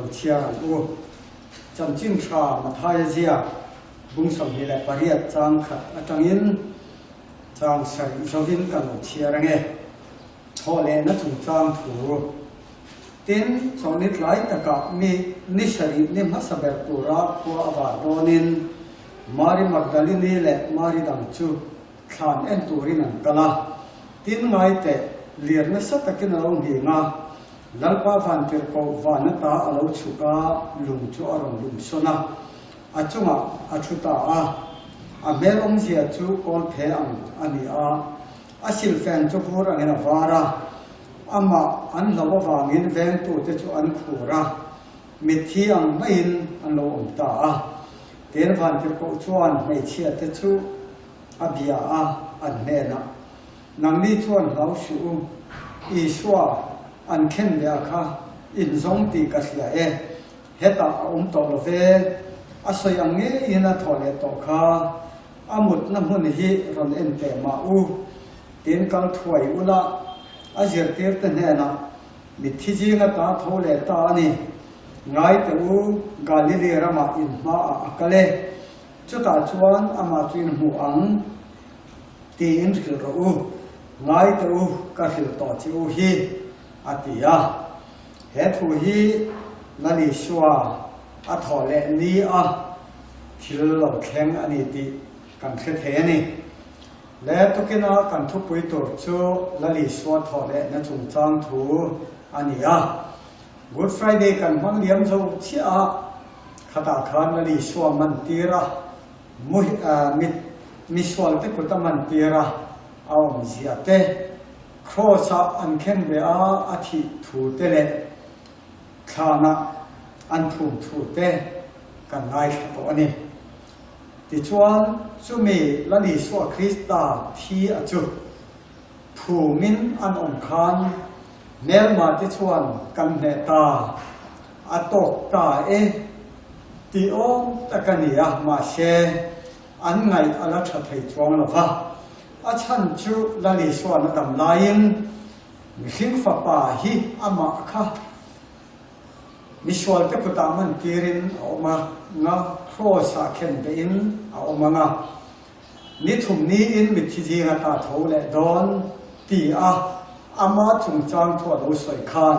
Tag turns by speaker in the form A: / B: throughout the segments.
A: chhiar ang u. Chanchin tha Mathaia ziak bung 28 chang khat atangin chang sarih zovin ka lo chhiar ange. Thawh lehna chungchang thu. Tin, chawhni tlai takah mi ni sarih ni hmasa ber tura khua a var dawnin Mari Magdalini leh Mari dang chu thlan en turin an kal a. Tin, ngaiteh, lir nasa takin a lo nghing a, Lalpa vantirhkoh van ata a lo chhuk a, lung chu a rawn lum sawn a, a chungah a thu ta a. A hmel awmzia chu kawl phe ang a ni a, a silfen chu vur angin a var a, amah an hlauh avangin vengtute chu an khur a, mitthi ang maiin an lo awm ta a. Tin, vantirhkoh chuan hmeichhiate chu a bia a, an hnenah, Nangni chuan hlau suh u, Isua an khen leh a kha inzawng tih ka hria e, hetah a awm tawh lo ve, a sawi ang ngeiin a thawh leh tawh kha. A mutna hmun hi rawn en teh mah u, tin kal thuai ula, a zirtirte hnenah, Mitthi zinga ta tho leh ta a ni. Ngai teh u, Galili ramah in hmaah a kal e. Chutah chuan amah chu in hmuh ang, tiin hrilh rawh u. Ngai teh u, ka hrilh tawh che u hi, a ti a. He thu hi Lal Isua a thawh leh ni a thil lo thleng a ni tih kan hre thei a ni. Le tukina kan thupui tur chu Lal Isua thawh lehna chungchang thu a ni a. Good Friday kan hmang liam zo chiah a, khatah khan Lal Isua man tir a, mit misualte kut a man tir a, a awmzia te, Kraws-ah an khen ve a, a thih thu te leh thlanah an phum thu te kan ngaithla tawh a ni. Tichuan, chumi Lal Isua Krista thi a chu phumin an awm khan hmelma te chuan kan hneh ta, a tawk ta e tih awm tak a ni a, mahse an ngaih a la tha thei chuang lo va. A chhan chu Lal Isuan a dam laiin mihring fapa hi amah kha misualte kutah man tirin a awm a nga, kraws-ah khen behin a awm ang a, ni thum niin mitthi zinga ta tho leh dawn ti a ama chungchang thu a lo sawi khan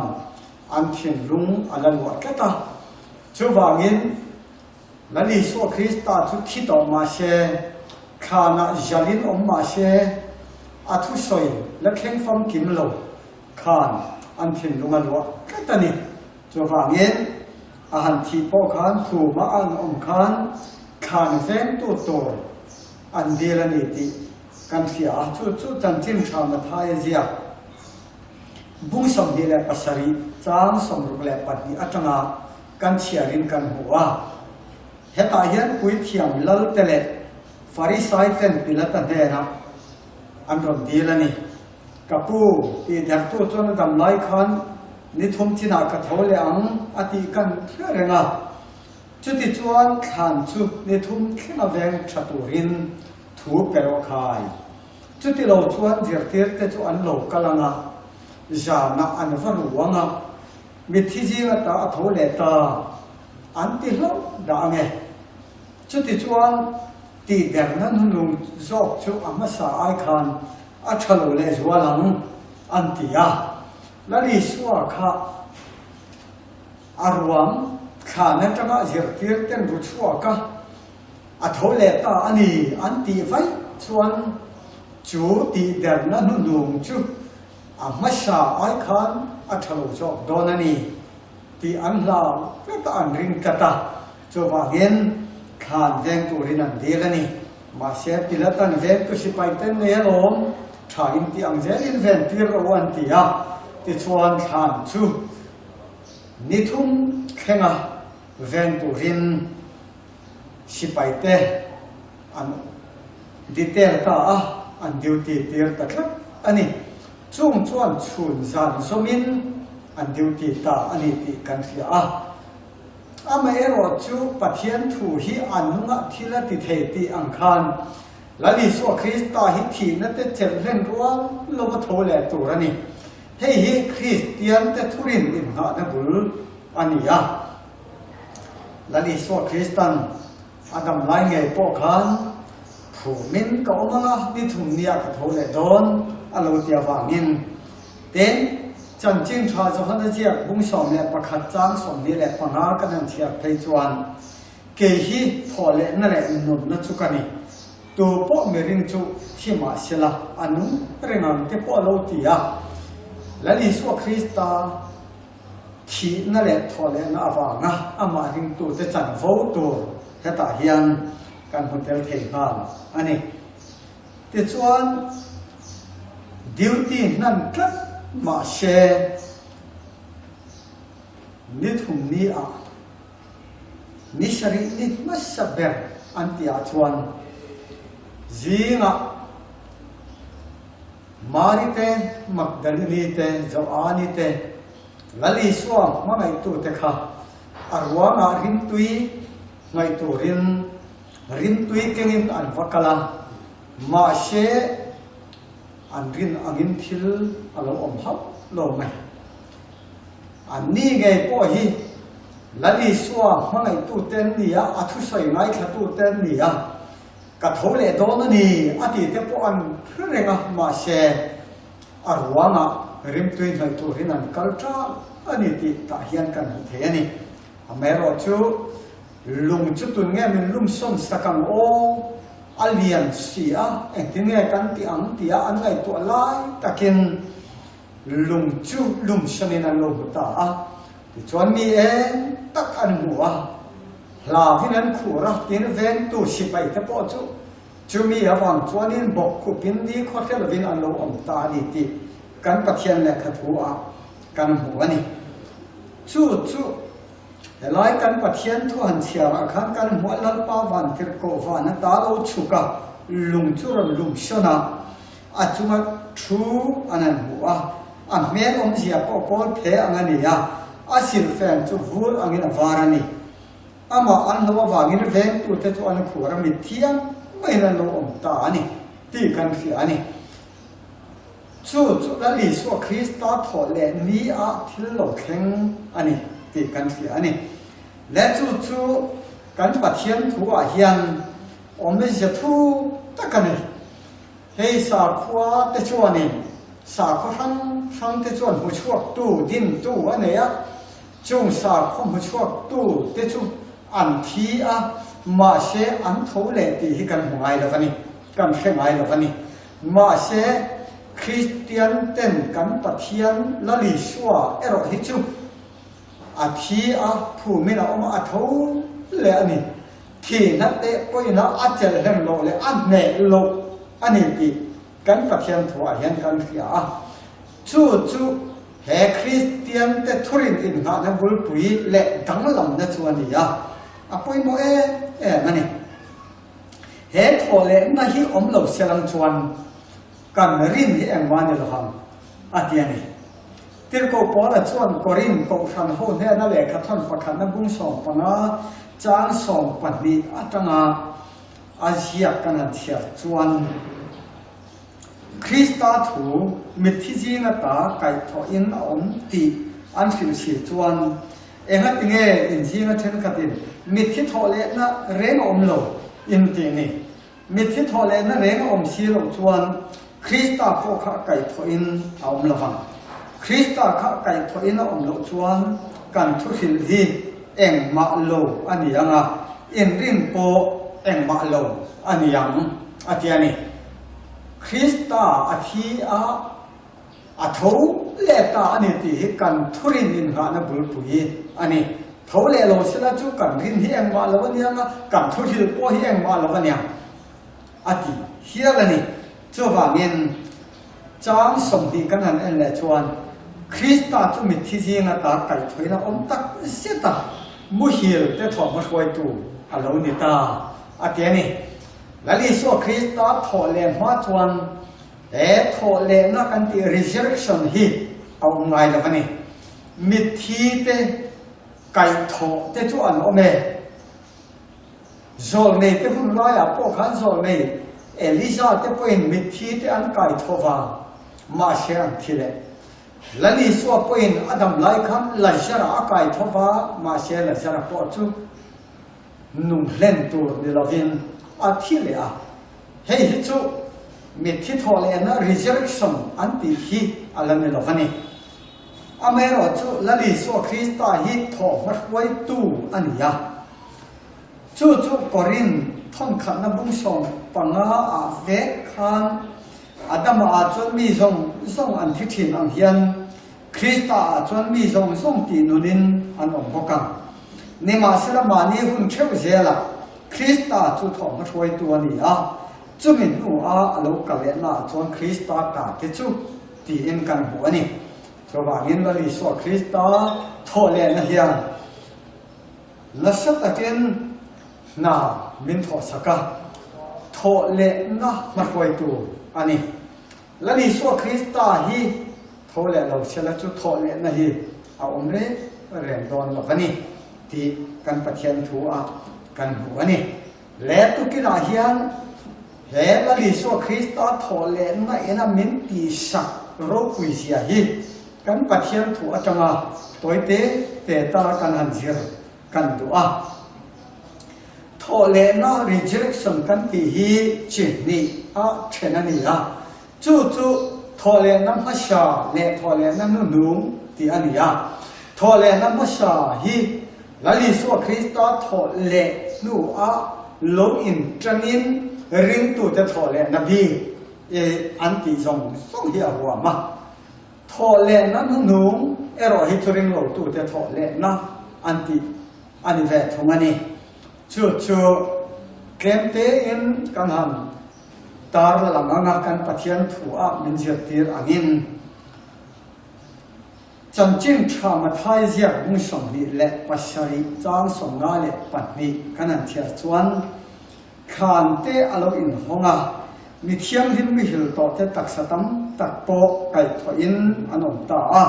A: an thinlung a la luah tlat a. Chuvangin Lal Isua Krista chu thi tawh mah se, thlanah zalin awm mah se, a thusawi la thleng famkim lo khan an thinlung a luah tlat a ni. Chuvangin, a han thih pawh khan khuma an awm khan thlan vengtu tur an dil a ni tih kan hria a, chu chu chanchin tha Mathaia ziak bung 27 chang 62 atanga kan chhiarin kan hmu a. Hetah hian puithiam Lalte leh Farisai ten Pilata hnenah an rawn dil a ni. Ka pu, tih dertu chuan a dam lai khan ni thum chinah ka tho leh ang a tih kan hre reng a. Chuti chuan thlan chu ni thum thlenga veng tha turin thu pe rawh khai. Chuti lo chuan zirtirte chu an lo kal ang a, zanah an va ru ang a. Mitthi zing ata a tho leh ta an ti hlauh dah ang e. Chutichuan tihderna hnunung zawk chu a hmasa ai khan a tha lo leh zual ang an ti a. Lal Isua kha a ruang thlan atanga zirtir ten ru chhuak a, a tho leh ta a ni an tih vaih chuan chu tihderna hnunung chu A hmasa ai khan a tha lo zawk dawn a ni tih an hlau tlat a, an ring tlat a, chuvangin thlan veng turin an dil a ni. Mahse, Pilatan vengtu sipai ten nei alawm, tha in tih ang zelin ven tir rawh u an ti a, tichuan thlan chu ni thum thlenga ven turin sipai te an detail ta a, an duty tir ta tlat a ni. Chung chuan chhun zan zawmin an duty ta a ni tih kan hria a. Amaherawh chu Pathian thu hi a nungah thil a ti thei tih ang khan Lal Isua Krista hi thihna te chelh hlen rual lova tho leh tur a ni. Hei hi Kristian te thurin inngahna bul a ni a. Lal Isua Kristan a dam lai ngei pawh khan phumin ka awm anga ni thum nia ka tho leh dawn a lo ti avangin tin chanchin tha Johana ziak bung 11 chang 25 kan han chhiar phei chuan kei hi thawh lehna leh nunna chu ka ni. Tu pawh miring chu thi mah sela a nung reng ang te pawh a lo ti a. Lal Isua Krista thihna leh thawhlehna avanga amah ringtute chanvo tur hetah hian kan hmu tel thei nghal a ni. Tichuan, duty hnan tlat mah se ni thum ni ah ni sarih ni hmasa ber an tihah chuan zingah Mari te, Magdalini te, Joani te, Lal Isua hmangaihtute kha a ruangah rimtui ngaih turin rimtui kengin an va kal a, mahse an rin angin thil a lo awm hauh lo mai. Anni ngei pawh hi Lal Isua hmangaihtute an ni a, a thusawi ngaithlatute an ni a, Ka tho leh dawn a ni a tih te pawh an hre reng a, mahse a ruangah rimtui hnawih turin an kal ṭal a ni tih tah hian kan hmu thei a ni. Amaherawhchu lung chu tun nge min lum sawn sak ang aw, a lian si a, engtin nge kan tih ang tia an ngaihtuah lai takin lung chu lum sawnin an lo hmu ta a, tichuan mi eng tak an hmu a. Hlauvin an khur a, tin vengtu sipai te pawh chu chumi avang chuanin bawk khupin ni khaw hre lovin an lo awm ta a ni tih kan Pathian lehkha thu ah kan hmu a ni. Chu chu helai kan Pathian thu han chhiar ah khan kan hmuh a Lalpa vantirhkoh van ata lo chhuk a, lung chu rawn lum sawn a, a chunga thu an han hmu a, a hmel awmzia pawh kawl phe ang a ni a, a silhfen chu vur angin a var a ni. Amah an hlauh avangin vengtute chu an khuar a, mitthi ang maiin an lo awm ta a ni tih kan hria a ni. Chu chu Lal Isua Krista thawh leh ni ah thil lo thleng a ni tih kan hria a ni. Le chu chu kan Pathian thu ah hian awmzia thu tak a ni. Hei sakhua te chuanin sakhaw hrang hrang te chuan hmuchhuaktu, dintu a nei a, chung sakhaw hmuchhuaktu te chu an thi a, mahse an tho leh tih hi kan hmu ngai lo a ni, kan hre ngai lo a ni. Mahse Kristian ten kan Pathian Lal Isua erawh hi chu a thi a, phumin a awm a, a tho leh a ni. Thihna teh pawhin a chelh hlem loh leh a hneh loh a ni tih kan Pathian thuah hian kan hria a. Chu chu he Kristian te thurin innghahna bulpui leh danglamna chu a ni a, a pawimawh em em a ni. He thawhlehna hi awm lo selang chuan kan rin hi engmah ni lovang a ti a ni. Tirhkoh Paula chuan Korinth kohhran ho hnena lehkha thawn pakhatna bung 15 chang 12 atanga a ziak kan han chhiar chuan, Krista thu mitthi zinga ta kaihthawhin a awm tih an hrilh si chuan, engatinge in zinga thenkhatin mitthi thawh lehna reng a awm lo in tih ni? Mitthi thawh lehna reng a awm si loh chuan Krista pawh kha kaihthawhin a awm lo vang. Krista kha kaihthawhin a awm loh chuan kan thuhrilh hi engmah lo a ni ang a, inrin pawh engmah lo a ni ang, a ti a ni. Krista a thi a. A tho leh ta a ni tih hi kan thurin innghahna bulpui a ni. Tho leh lo sela chu kan rin hi engmah lo a niang a, kan thuhrilh pawh hi engmah lo a niang a ti hial a ni. Chuvangin chang 20 kan han en leh chuan Krista chu mitthi zinga tar kaihthawin a awm tak zet a, muhil te thawhhma hruaitu a lo ni ta a ti a ni. Lal Isua Krista thawh leh hma chuan He thawhlehna kan tih resurrection hi a awm ngai lo a ni. Mitthi te kaihthawh te chu an awm e. Zawlnei te hun laiah pawh khan zawlnei Elija te pawhin mitthi te an kaithawh vang mahse an thi leh. Lal Isua pawhin a dam lai khan Lazara a kaithawh va mahse Lazara pawh chu. Nung hlen tur ni lovin a thi leh a. Hei hi chu mitthi thawh lehna resurrection an tih hi a la ni lo a ni. Amaherawhchu Lal Isua Krista hi thawh hmahruaitu a ni a. Chu chu Korin thawnkhatna bung 15 ah vek khan Adama ah chuan mi zawng zawng an thi thin ang hian Krista ah chuan mi zawng zawng tih nunin an awm bawk ang. Nimahsela mahni hun theuh zelah Krista chu thawhhma hruaitu a ni a, chumi hnuah a lo kal lehna ah chuan Krista ta te chu tiin kan hmu a ni. Chuvangin Lal Isua Krista thawh lehna hian nasa takin hna min thawhsak a, thawh lehna hmahruaitu a ni. Lal Isua Krista hi tho leh lo sela chu thawh lehna hi a awm reng reng dawn lo a ni tih kan Pathian thu ah kan hmu a ni. Le tukinah hian he Lal Isua Krista thawh lehna ina min tihsak ropui zia hi kan Pathian thu atanga tawi te te ta kan han zir kan duh a. Thawhlehna, resurrection, kan tih hi chi hnih a then a ni a, chu chu thawhlehna hmasa leh thawhlehna hnuhnung tih a ni a. Thawhlehna hmasa hi Lal Isua Krista thawhleh hnuah lo intangin ringtute thawhlehna bik an tih zawng zawng hi a huam a. Thawhlehna hnuhnung erawh hi chu ringlotute thawhlehna an tih a ni ve thung a ni. Chu chu tlem tein kan han tar lang ang a, kan Pathian thu ah min zirtir angin Chanchin Tha Mathai ziak bung 27 chang 52 kan han chhiar chuan thlan te a lo inhawng a, mi thianghlim mihil tawh te taksa tam tak pawh kaihthawhin an awm ta a.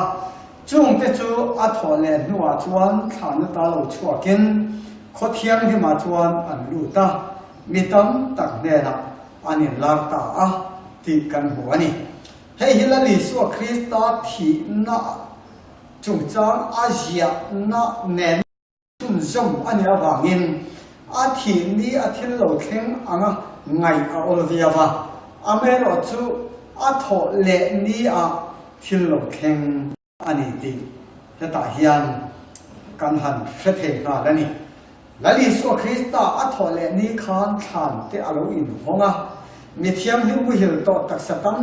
A: Chungte chu a thawh leh hnuah chuan thlan ata lo chhuakin khaw thianghlimah chuan an lut a, mi tam tak hnenah an inlar ta a tih kan hmu a ni. Hei hi Lal Isua Krista thihna chungchang a ziahna nen chhunzawm a nih avangin a thih ni a thil lo thleng anga ngaih a awl viau a, amaherawhchu a thawh leh ni ah thil lo thleng a ni tih hetah hian kan han hre thei nghal a ni. Lal Isua Krista a thawh leh ni khan thlan te a lo inhawng a, mi thianghlim muhil tawh taksa tam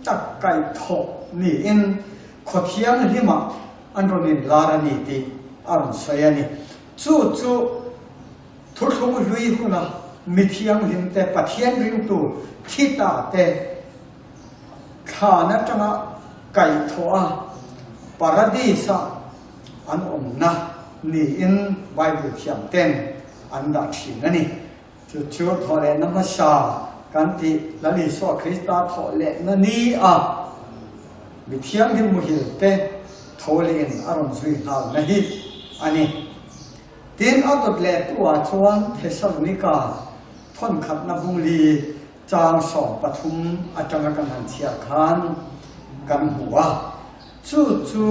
A: tak kaihthawh niin khaw thianghlimah an rawn inlar a ni tih a rawn sawi a ni. Chu chu thuthlung hlui huna mi thianghlim te, Pathian ringtu thi ta te thlan atanga kaihthawh a Paradis-a an awmna niin Bible thiam ten an dah thin a ni. Chu chu thawhlehna hmasa kan tih Lal Isua Krista thawhlehna ni a mi thianghlim muhil te tho lehin a rawn zui nghalna hi a ni. Tin, a dawt leh tu ah chuan Thesalonika thawnkhatna bungli chang 13 atanga kan han chhiar khan kan hmu a, chu chu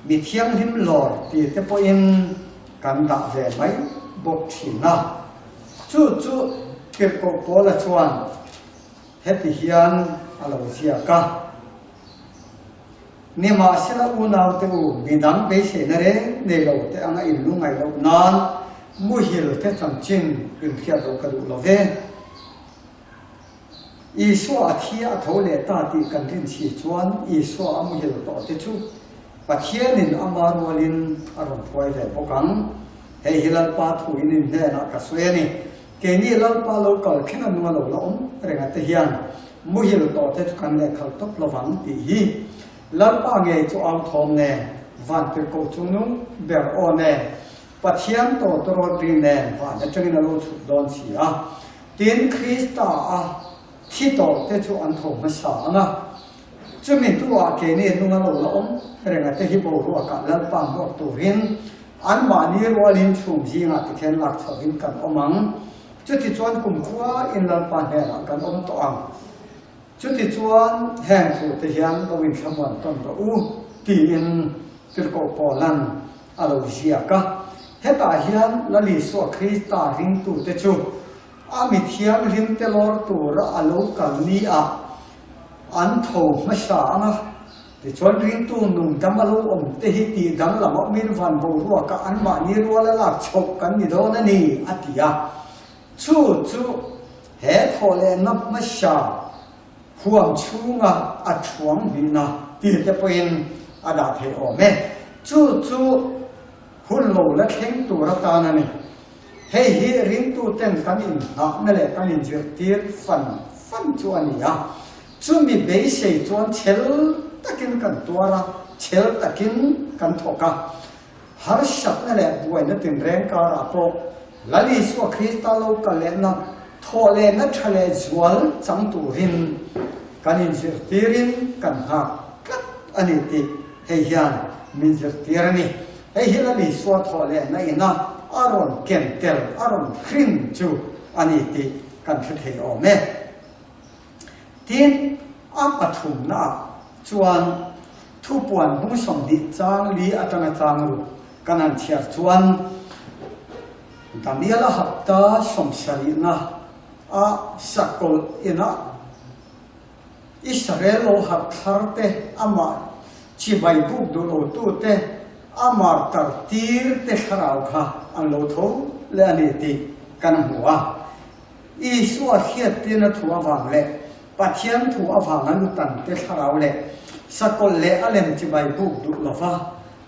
A: Mi thianghlim lawr ti te pawhin kan dah ve mai bawk thin a. Chu chu Tirhkoh Paula chuan heti hian a lo ziak a, Nimahsela unaute u, midang beiseina reng nei lo te anga in lu ngaih loh nan muhil te chanchin inhriat loh ka duh lo ve. Isua a thi a tho leh ta tih kan rin si chuan Isua a muhil tawh te chu Pathianin ama rualin a rawn phuai ve bawk ang. Hei hi Lalpa thu in in hnenah ka sawi a ni. Keini Lalpa lo kal thleng a nua lo la awm reng a te hian muhil tawh te chu kan lehkhal tawp lovang tih hi Lalpa ngei chu au thawm nen vantirhkoh chungnung ber aw nen Pathian tawtawrawt ri nen van atangin a lo chhuk dawn si a. Tin, Krista a thi tawh te chu an tho hmasa ang a, chumi hnuah keini nunga lo la awm renga te hi boruakah Lalpa hmuak turin anmahni rualin chhum zingah tikhian lak chhohin kan awm ang. Chutichuan kumkhua in Lalpa hnenah kan awm tawh ang. Chutichuan heng thu te hian lo inthlamuan tawn rawh u, tiin Tirhkoh Paula'n a lo ziak a. Hetah hian Lal Isua Krista ringtute chu a mi thianghlimte lawr tura a lo kal ni a, an tho hmasa ang a. Tichuan ringtu nung dam a lo awm te hi tih danglam a awmin van boruaka anmahni rual a lak chhoh kan ni dawn a ni, a ti a. Chu chu he thawhlehna hmasa huam chhunga a thuang hnihna ti te pawhin a dah theih awm e. Chu chu hun lo la thleng tur atan a ni. Hei hi ringtuten kan inhnahna leh kan inzirtir fan fan chu a ni a. Chumi beisei chuan chhel takin kan tuar a, chhel takin kan thawk a. Harsatna leh buaina tinreng karah pawh Lal Isua Krista lo kal lehna, thawh lehna tha leh zual chang turin kan inzirtirin kan nghak tlat a ni tih hei hian min zirtir a ni. Hei hi Lal Isua thawh lehna ina a rawn ken tel, a rawn hrin chu a ni tih kan hre thei awm e. Tin, a pathumnaah chuan thupuan bung 20 chang li atanga chang ruk kan han chhiar chuan Daniela hapta sawmsarihna a sakawlh inah Israel lo harh thar te, amah chibai buk duh lo tute, a martar tir te thlarau kha an lo tho leh a ni tih kan hmu a. Isua hriattirna thu avang leh Pathian thu avanga lutante thlarau leh sakawlh leh a lem chibai buk duh lova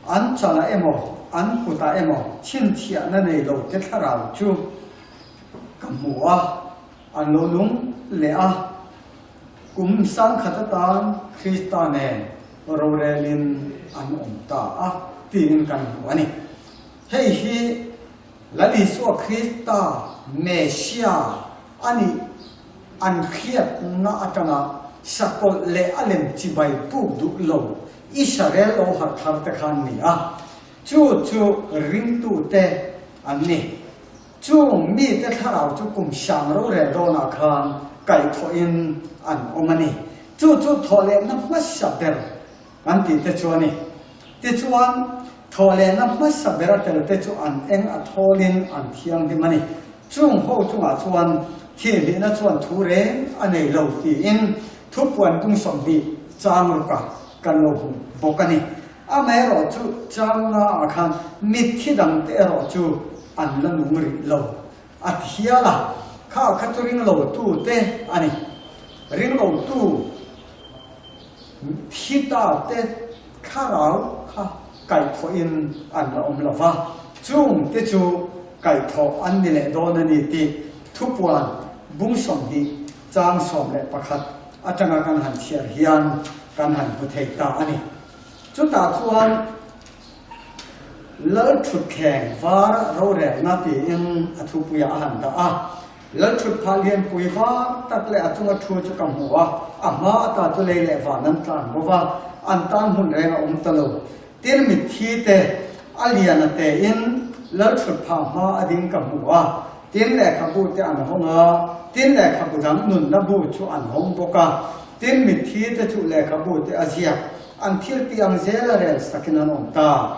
A: an chalah emaw an kutah emaw chhinchhiahna nei lote thlarau chu ka hmu a, an lo nung leh a. Kum sangkhat atan Krista nen rorelin an awm ta a tiin kan hmu a ni. Hei hi Lal Isua Krista Messia a nih an hriatna atanga sakawlh leh a lem chibai puk duh lo Israel lo harh thar te kha an ni a, chu chu ringtute an ni. Chung mite thlarau chu kum sang rorel dawnah khan kaihthawhin an awm a ni. Chu chu thawhlehna hmasa ber An tih te chu a ni. Tichuan, thawhlehna hmasa ber a tel te chu an eng a thawlin an thianghlim a ni. Chung ho chungah chuan thihhlihna chuan thu reng a nei lo tiin thupuan tung 20 chang ruka kan lo hmu bawk a ni. Amaherawh chu chang naah khan mitthi dangte erawh chu an la nung rih lo. A thial a, kha kha chu ringlo tu te a ni. Ringlo tu thi ta te thlarau kha kaihthawhin an la awm lo va, chung te chu kaihthawh an ni leh dawn a ni tih thupuan bung 20 chang 11 atanga kan han chhiar hian kan han hmu thei ta a ni. Chutah chuan Lalthutthleng var rorelna tiin a thupuiah a han dah a. Lalthutphah lianpui var tak leh a chunga thu chu ka hmu a, a hma ata chu lei leh van an tlan bo va, an tan hmun reng a awm ta lo. Tin mitthi te, a lian a tein Lalthutphah hma a ding ka hmu a, tin lehkhabu te an hawng a, tin lehkhabu dang nunna bu chu an hawng bawk a, tin mitthi te chu lehkhabu te a ziak. An thil tih ang zel a rel sakin an awm ta.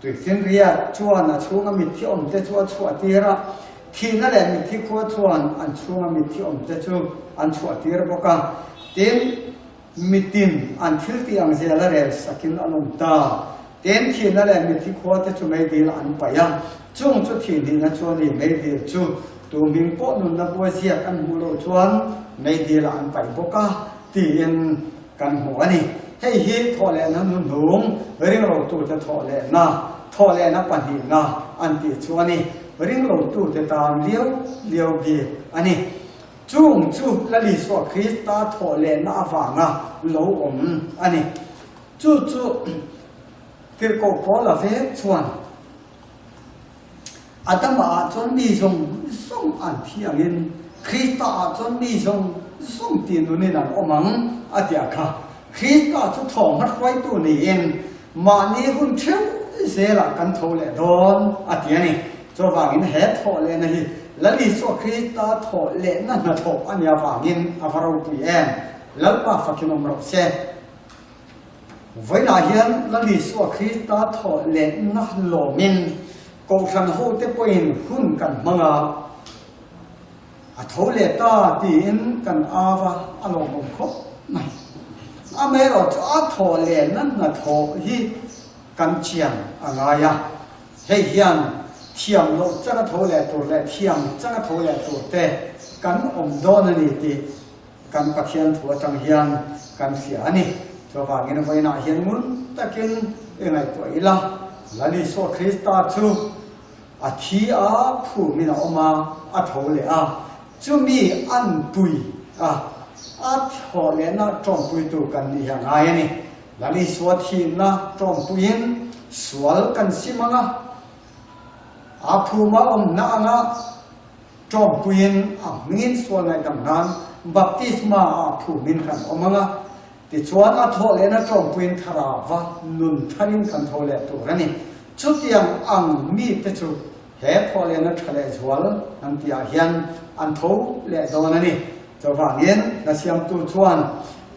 A: Tuifinriat chuan a chhunga mitthi awmte chu a chhuah tir a, thihna leh mitthi khua chuan an chhunga mitthi awmte chu an chhuah tir bawk a. Tin, mitin an thil tih ang zel a rel sakin an awm ta. Tin, thihna leh mitthi khua te chu meidil an paih a, chung chu thihhnihna chu a ni. Meidil chu tu hming pawh nunna bua ziak an hmuh loh chuan meidil ah an paih bawk a, tiin Kan hmu a ni. Hei hi thawhlehna hnuhnung, ringlotute thawhlehna, thawhlehna pahnihna an tih chu a ni. Ringlotute tan liau liau bik a ni. Chung chu Lal Isua Krista thawhlehna avanga lo awm a ni. Chu chu Tirhkoh Paula vek chuan Adama ah chuan mi zawng zawng an thi angin Krista ah chuan mi zawng zawng tih nunin an awm ang a ti a kha. Krista chu thawhhma hruaitu niin mahni hun theuh zelah kan tho leh dawn a ti a ni. Chuvangin he thawh lehna hi Lal Isua Krista thawh lehna hnathawh a nih avangin a va ropui em? Lalpa fakin awm rawh se. Vawiinah hian Lal Isua Krista thawh lehna lawmin. Kohhran hote pawhin hun kan hmang a, a tho leh ta tiin kan au a, a lawmawm khawp mai. Amaherawhchu a thawh lehna hnathawh hi kan chian a ngai a, hei hian thiam loh changa tho leh tur leh thiam changa tho leh tur te kan awm dawn a ni tih kan Pathian thu atang hian kan hria a ni. Chuvangin vawiinah hian ngun takin i ngaihtuah ila, Lal Isua Krista chu a thi a, phumin a awm a, a tho leh a, chumi an pui a, a thawh lehna tawmpuitu kan nih hi a ngai a ni. Lal Isua thihna tawmpuiin sual kan sim ang a, a phuma awmna anga tawmpuiin a hmingin sual ngaihdam nan baptisma ah phumin kan awm ang a, tichuan a thawh lehna tawmpuiin thlarauva nun tharin kan tho leh tur a ni. Chutiang ang mite chu he thawh lehna tha leh zual an tihah hian an tho leh dawn a ni. Chuvangin, hla siamtu chuan,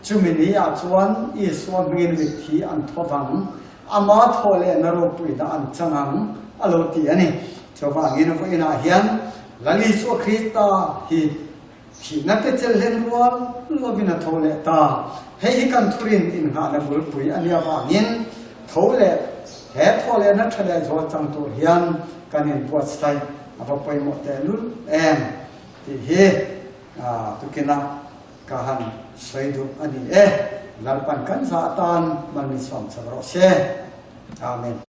A: Chumi ni ah chuan Isua hmingin mitthi an tho vang, ama thaw lehna ropuina an chang ang, a lo ti a ni. Chuvangin, vawiinah hian Lal Isua Krista hi thihna te chelhlen rual lovin a tho leh ta. Hei hi kan thurin innghahna bulpui a nih avangin tho leh he thaw lehna tha leh zual chang tur hian kan inbuatsaih a va pawimawh tehlul em tih hi Tukina ka han sawi duh a ni e. Lalpan kan za atan mal min sawm chak rawh se. Amen.